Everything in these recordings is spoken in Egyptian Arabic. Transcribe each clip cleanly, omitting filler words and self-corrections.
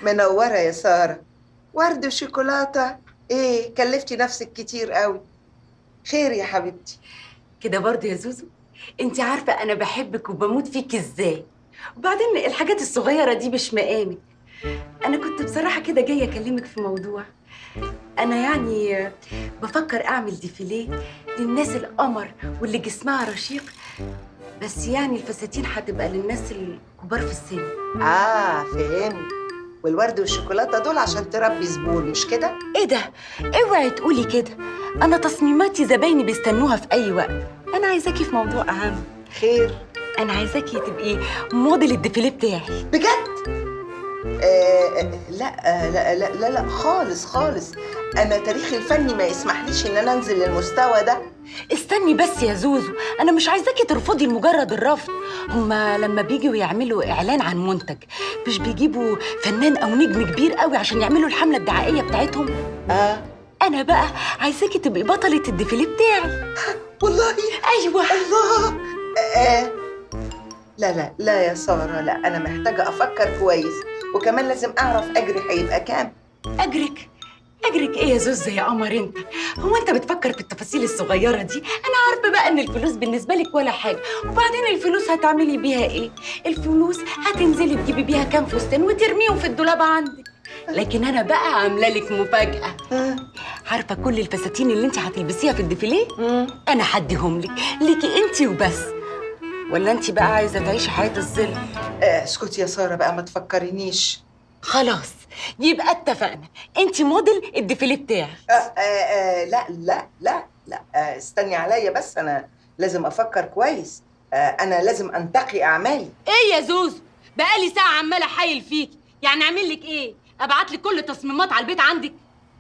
منورة يا ساره. ورد وشوكولاته، ايه كلفتي نفسك كتير قوي. خير يا حبيبتي. كده برضه يا زوزو، انت عارفه انا بحبك وبموت فيك ازاي، وبعدين الحاجات الصغيرة دي مش مقامك. انا كنت بصراحة كده جاية اكلمك في موضوع. انا يعني بفكر اعمل ديفيليه للناس القمر واللي جسمها رشيق، بس يعني الفساتين هتبقى للناس الكبار في السن. اه فهمت. والورد والشوكولاته دول عشان تربي زبون، مش كده؟ ايه ده؟ اوعي تقولي كده، انا تصميماتي زبايني بيستنوها في اي وقت. انا عايزاكي في موضوع اهم. خير؟ انا عايزاكي تبقي موديل الديفيليه بتاعي. بجد؟ لا لا لا لا لا خالص خالص، انا تاريخي الفني ما يسمحليش ان انا انزل للمستوى ده. استني بس يا زوزو، انا مش عايزاكي ترفضي لمجرد الرفض. هما لما بيجوا يعملوا اعلان عن منتج مش بيجيبوا فنان او نجم كبير قوي عشان يعملوا الحملة الدعائية بتاعتهم؟ انا بقى عايزاكي تبقي بطلة الديفيليه بتاعي. والله؟ ايوه. الله. لا لا لا يا ساره، لا انا محتاجه افكر كويس، وكمان لازم اعرف اجري هيبقى كام. اجرك؟ اجرك ايه يا زوزة يا قمر انت؟ هو انت بتفكر في التفاصيل الصغيرة دي؟ انا عارفه بقى ان الفلوس بالنسبة لك ولا حاجة، وبعدين الفلوس هتعملي بيها ايه؟ الفلوس هتنزلي تجيبي بيها كام فستان وترميهم في الدولاب عندك. لكن انا بقى عامله لك مفاجاة. عارفه كل الفساتين اللي انت هتلبسيها في الديفيليه؟ انا هديهم لك، ليكي انت وبس. ولا انت بقى عايزه تعيشي حياة الظل؟ اسكتي يا ساره بقى، ما تفكرينيش. خلاص يبقى اتفقنا، انت موديل الديفيليه بتاعي. لا لا لا لا، استني عليا بس، انا لازم افكر كويس. انا لازم انتقي اعمالي. ايه يا زوزو؟ بقالي ساعة عماله احايل فيكي، يعني اعمل لك ايه؟ ابعت لك كل تصميمات على البيت عندك؟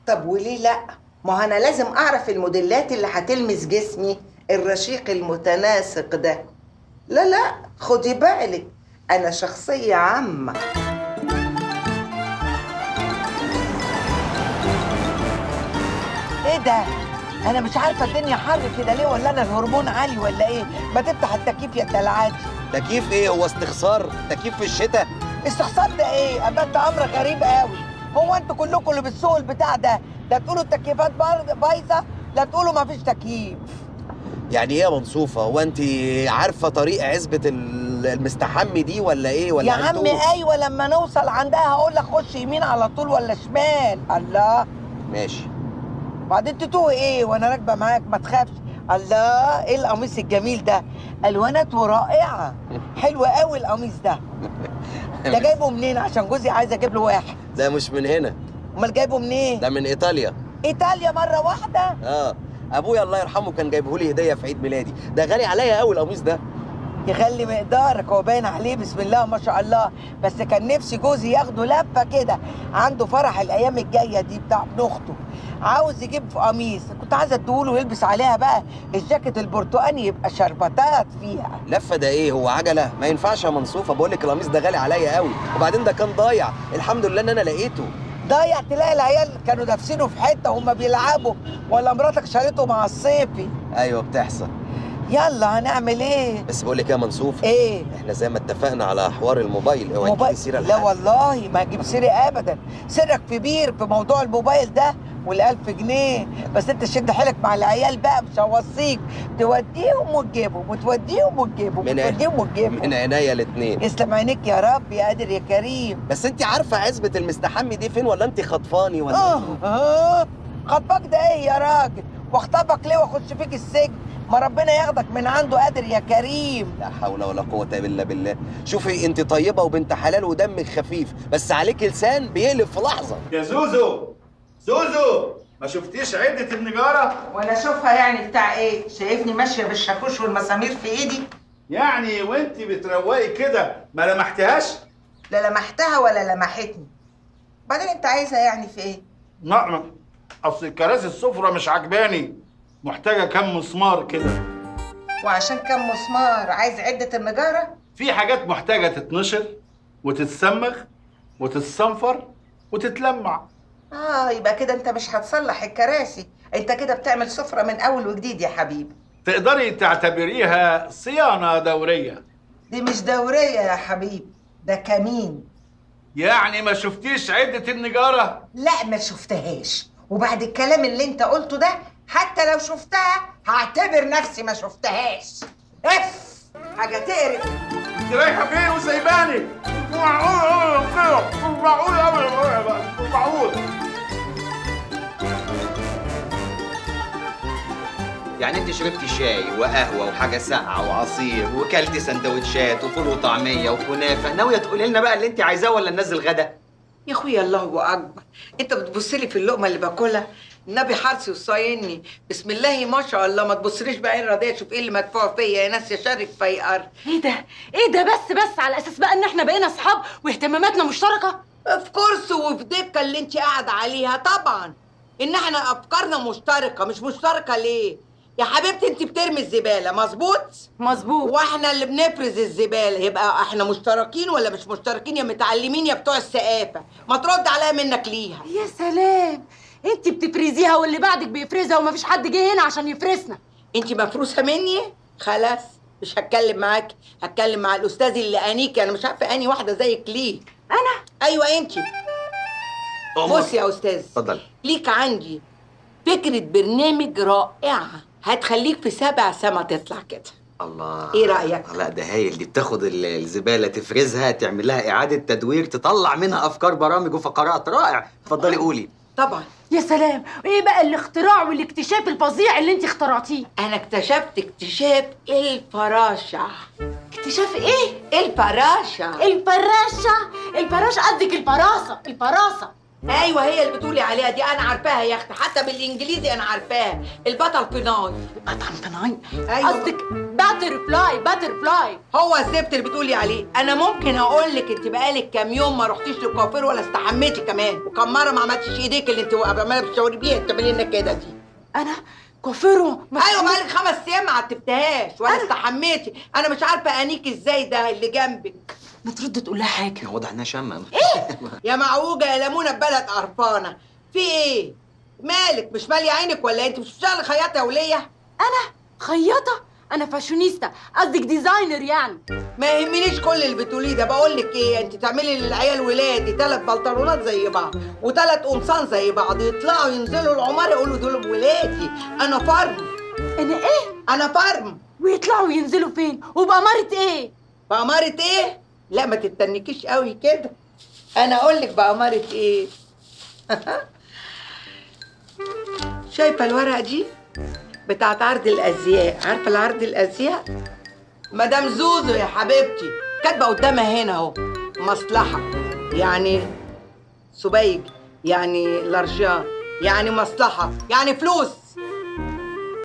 طب وليه لا؟ ما انا لازم اعرف الموديلات اللي هتلمس جسمي الرشيق المتناسق ده. لا لا خدي بالك، انا شخصية عامة. ايه ده؟ انا مش عارفه الدنيا حر كده ليه، ولا انا الهرمون عالي ولا ايه؟ ما تفتح التكييف يا الدلعاتي. تكييف ايه؟ هو استخسار؟ تكييف في الشتاء؟ استخسار ده ايه؟ ابقى انت امر غريب قوي. هو انتوا كلكم اللي بتسوقوا البتاع ده، لا تقولوا التكييفات بايظة، لا تقولوا ما فيش تكييف. يعني ايه يا منصوفه؟ هو انت عارفه طريق عزبه المستحمي دي ولا ايه؟ ولا يا عمي ايوه، لما نوصل عندها هقول لك خش يمين على طول ولا شمال. الله ماشي. بعدين تتوه ايه وانا راكبه معاك؟ ما تخافش. الله، ايه القميص الجميل ده؟ الواناته رائعة، حلو قوي القميص ده. ده جايبه منين؟ عشان جوزي عايز اجيب له واحد. ده مش من هنا. امال جايبه منين؟ ده من ايطاليا. ايطاليا مرة واحدة؟ ابويا الله يرحمه كان جايبه لي هديه في عيد ميلادي. ده غالي عليا قوي القميص ده. يغلي مقدارك، هو باين عليه بسم الله ما شاء الله. بس كان نفسي جوزي ياخده لفه كده، عنده فرح الايام الجاية دي بتاع ابن اخته، عاوز يجيب في قميص، كنت عايزه اديهوله ويلبس عليها بقى الجاكيت البرتقاني يبقى شربتات فيها. لفه ده ايه؟ هو عجله؟ ما ينفعش يا منصوفه، بقول لك القميص ده غالي عليا قوي، وبعدين ده كان ضايع، الحمد لله ان انا لقيته. ضايع؟ تلاقي العيال كانوا دافسينه في حتة وهم بيلعبوا، ولا مراتك شالته مع الصيفي. ايوه بتحصل. يلا هنعمل ايه؟ بس بقول لك يا منصوف، ايه؟ احنا زي ما اتفقنا على حوار الموبايل، اوعي تجيبي سيره. لا والله ما اجيب سيره ابدا، سرك في بير في موضوع الموبايل ده وال1000 جنيه. بس انت شد حيلك مع العيال بقى، مش هوصيك، توديهم وتجيبهم وتوديهم وتجيبهم وتوديهم وتجيبهم. من عينيا الاثنين. يسلم عينيك يا رب يا قادر يا كريم. بس انت عارفه عزبه المستحمي دي فين ولا انت خطفاني ولا؟ خطفك ده ايه يا راجل؟ واخطفك ليه واخش فيك السجن؟ ما ربنا ياخدك من عنده قادر يا كريم. لا حول ولا قوة إلا بالله. شوفي انت طيبة وبنت حلال ودمك خفيف، بس عليك لسان بيقلب في لحظة. يا زوزو، زوزو، ما شفتيش عدة النجارة؟ ولا اشوفها يعني بتاع ايه؟ شايفني ماشية بالشاكوش والمسامير في ايدي؟ يعني وانت بتروقي كده ما لمحتهاش؟ لا لمحتها ولا لمحتني. بعدين انت عايزها يعني في ايه؟ نعم، اصل كراسي السفرة مش عجباني، محتاجة كم مسمار كده. وعشان كم مسمار عايز عدة النجارة؟ في حاجات محتاجة تتنشر وتتسمخ وتتصنفر وتتلمع. يبقى كده انت مش هتصلح الكراسي، انت كده بتعمل سفرة من أول وجديد يا حبيبي. تقدري تعتبريها صيانة دورية. دي مش دورية يا حبيبي، ده كمين. يعني ما شفتيش عده النجاره؟ لا ما شفتهاش، وبعد الكلام اللي انت قلته ده حتى لو شفتها هعتبر نفسي ما شفتهاش. اف حاجة تقرف. انت رايحة فين وسايباني؟ معقول معقول قوي معقول. يعني انت شربتي شاي وقهوة وحاجه ساقعه وعصير وكلتي سندوتشات وفول وطعميه وكنافه، ناوية تقولي لنا بقى اللي انت عايزاه ولا ننزل غدا؟ يا اخويا الله اكبر، انت بتبص لي في اللقمة اللي باكلها؟ النبي حرصي وصايني، بسم الله ما شاء الله. ما تبصليش بعين راضية، شوف ايه اللي مدفوع فيا يا ناس يا شارك فيقر. ايه ده؟ ايه ده؟ بس على اساس بقى ان احنا بقينا اصحاب واهتماماتنا مشتركة؟ في كرسي وفي دكه اللي انت قاعدة عليها طبعا، ان احنا افكارنا مشتركة. مش مشتركة ليه؟ يا حبيبتي انت بترمي الزبالة، مظبوط؟ مظبوط. واحنا اللي بنفرز الزبالة، يبقى احنا مشتركين ولا مش مشتركين يا متعلمين يا بتوع السقافه؟ ما ترد عليا منك ليها. يا سلام، انت بتفرزيها واللي بعدك بيفرزها ومفيش حد جه هنا عشان يفرزنا. انت مفروسه مني؟ خلاص مش هتكلم معاكي، هتكلم مع الاستاذ اللي انيكي. انا مش عارفه اني واحدة زيك ليه. انا؟ ايوه انت. بصي يا استاذ، اتفضل. ليك عندي فكرة برنامج رائعة هتخليك في 7 سما تطلع كده. الله، ايه رايك؟ لا ده هايل، دي بتاخد الزبالة تفرزها، تعمل لها اعاده تدوير، تطلع منها افكار برامج وفقرات. رائع، اتفضلي قولي. طبعا. يا سلام، ايه بقى الاختراع والاكتشاف الفظيع اللي انت اخترعتيه؟ انا اكتشفت اكتشاف الفراشة. اكتشاف ايه؟ الفراشة. الفراشة؟ الفراشة قصدك الفراسة؟ الفراسة. ايوه هي اللي بتقولي عليها دي، انا عارفاها يا اختي، حتى بالانجليزي انا عارفاها. ال butterfly. butterfly؟ ايوه قصدك butterfly. butterfly هو الزفت اللي بتقولي عليه. انا ممكن اقول لك انت بقالك كام يوم ما رحتيش للكوافير ولا استحميتي كمان، وكم مرة ما عملتيش ايديك اللي انت عماله بتشاوري بيها بتعملي لنا كده دي. انا كوافير؟ ايوه بقالك 5 ايام ما عتبتهاش ولا استحميتي. انا مش عارفه انيك ازاي ده اللي جنبك. ما ترد تقول لها حاجة. واضح انها شامة. ايه يا معوجة يا ليمونه ببلد قرفانه، في ايه؟ مالك مش ماليه عينك ولا انت مش بتشتغلي خياطة يا وليه؟ انا خياطة؟ انا فاشونيستا. قصدك designer يعني؟ ما يهمنيش كل اللي بتقوليه ده. بقول لك ايه، انت تعملي للعيال ولادي 3 بنطلونات زي بعض و3 قمصان زي بعض، يطلعوا ينزلوا العمارة يقولوا دول ولادي. انا فرم. انا ايه؟ انا فرم. ويطلعوا ينزلوا فين؟ وبأمارة ايه؟ بأمارة ايه؟ لا ما تتنكيش قوي كده، انا اقول لك بأمارة ايه. شايفه الورقة دي بتاعت عرض الازياء؟ عارفه العرض الازياء؟ مدام زوزو يا حبيبتي كاتبه قدامها هنا اهو، مصلحة يعني سبيج، يعني لارجان، يعني مصلحة، يعني فلوس.